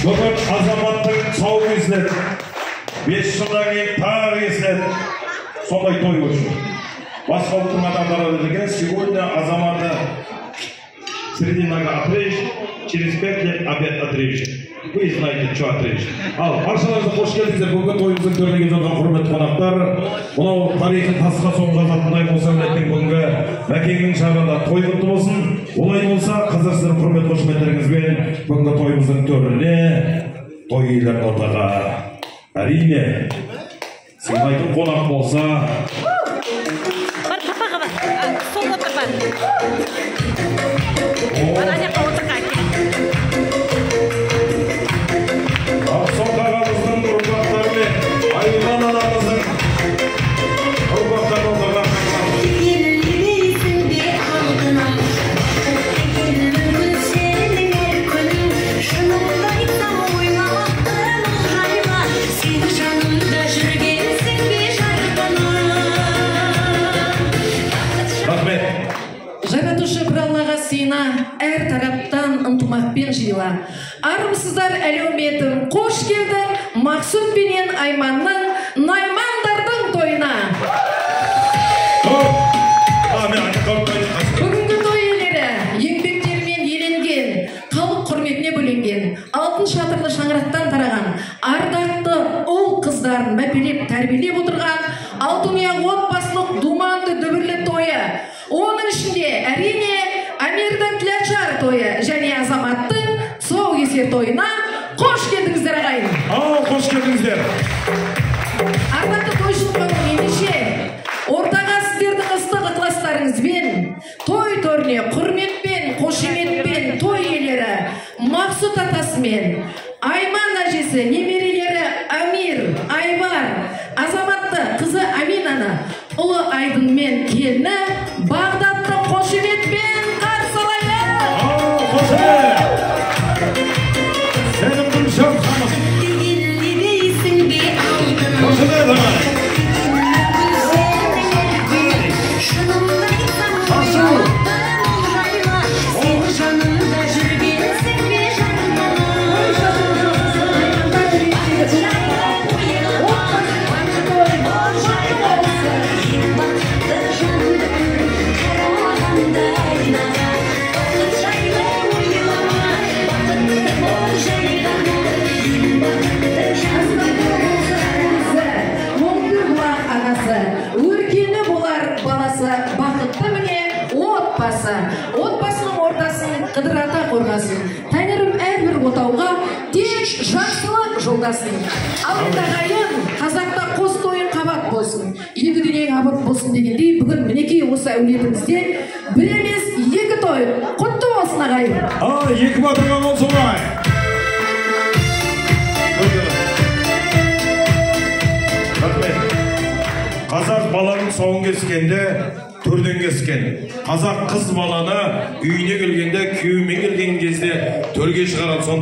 Бүгін Азаматтың тұсауы кесіледі. 5 жылдан кейін тағы кесіледі. Сондай той үшін. Басқа ұлттың адамдары деген, сегодня Азаматы среди нога отрежет, через 5 лет опять отрежет. Вы знаете, что отрежет. Ал, баршаларыңызға қош келдіңіздер. Бүгінгі тойымыздың төріне келіп жатқан құрметті қонақтар, мынау тарихи тасқа соғып жазатындай болса, әулеттің бүгінгі Мәкеңнің шағында той құтты болсын. Олай болса, қазір сіздердің құрметті қошеметтеріңізбен бүгінгі тойымыздың төріне, той иелерінің ортаға, әрине, сыйлайтын қонақ болса, Бар, папаға бар. Сол отыр, бар. Бар, ана жаққа отыр, кел. Ақсоқ ағамыздың ұрпақтары мен Айман анамыздың ұрпақтарын ортаға шақырамыз. Келмейсің бе алдына, бақыт мүмкін сенің әр күнің. Шынымды айтсам, ойламаппын ол жайға. Сен жанымда жүргенсің бе, жарқыным? Рахмет. Жаратушы бір Аллаға сыйына, әр тараптан ынтымақпен жиыла. Армысыздар, әлеуметім, қош келдің Мақсұт пенен Айманның, наймандардың тойына. Топ. А, мен айтып. Бүгінгі той иелері еңбектерімен еленген, халық құрметіне бөленген, алтын шатырлы шаңырақтан тараған, ардақты ұл қыздарын мәпелеп тәрбиелеп отырған алтын ұя отбасылық думанды дүбірлі тойы. Оның ішінде, әрине, Амирдің тілашар тойы және Азаматтың тұсаукесер тойына қош келдіңіздер, ағайын. Ал, қош келдіңіздер. Ардақты тойшылық қауым, ендеше ортаға сіздердің ыстық ықыластарыңызбен той төріне құрметпен, қошеметпен той иелері Мақсұт атасымен Айман әжесі, немерелері Амир, Айбар, Азаматты, қызы Аминаны, ұлы Айдын мен келіні Бағдатты қошеметпен қарсы алайық. Ал, қошемет. Сенің Гүлшат ханым. Келмейсің бе алдына, Қошемет, ағайын. мүмкін сенің әр күнің. Шынымды айтсам, ойламаппын ол жайға. Сен жанымда жүргенсің бе, жарқыным? Бақыт жайлы ойлама, бақытты жай ғана. Ең бақытты жанды қарағанда айнаға. Бақыт жайлы ойлама, бақытты бол жай ғана. Ең бақытты жанды. Мұңды бұлақ анасы, өркені болар баласы, бақытты міне отбасы. Отбасының ортасын Қыдыр ата қорғасын. Тәңірім әрбір отауға тек жақсылық жолдасын. Ал енді, ағайын, қазақта қос тойың қабат болсын, екі дүниең абат болсын дегендей, бүгін мінекей осы әулетімізде бір емес, екі той. Құтты болсын, ағайын. Ал, екі батырға қол соғайық. Рахмет. Қазақ баланың тұсауын кескенде төрден кескен. Қазақ қыз баланы үйіне келгенде, күйеуімен келген кезде төрге шығарады. Сондықтан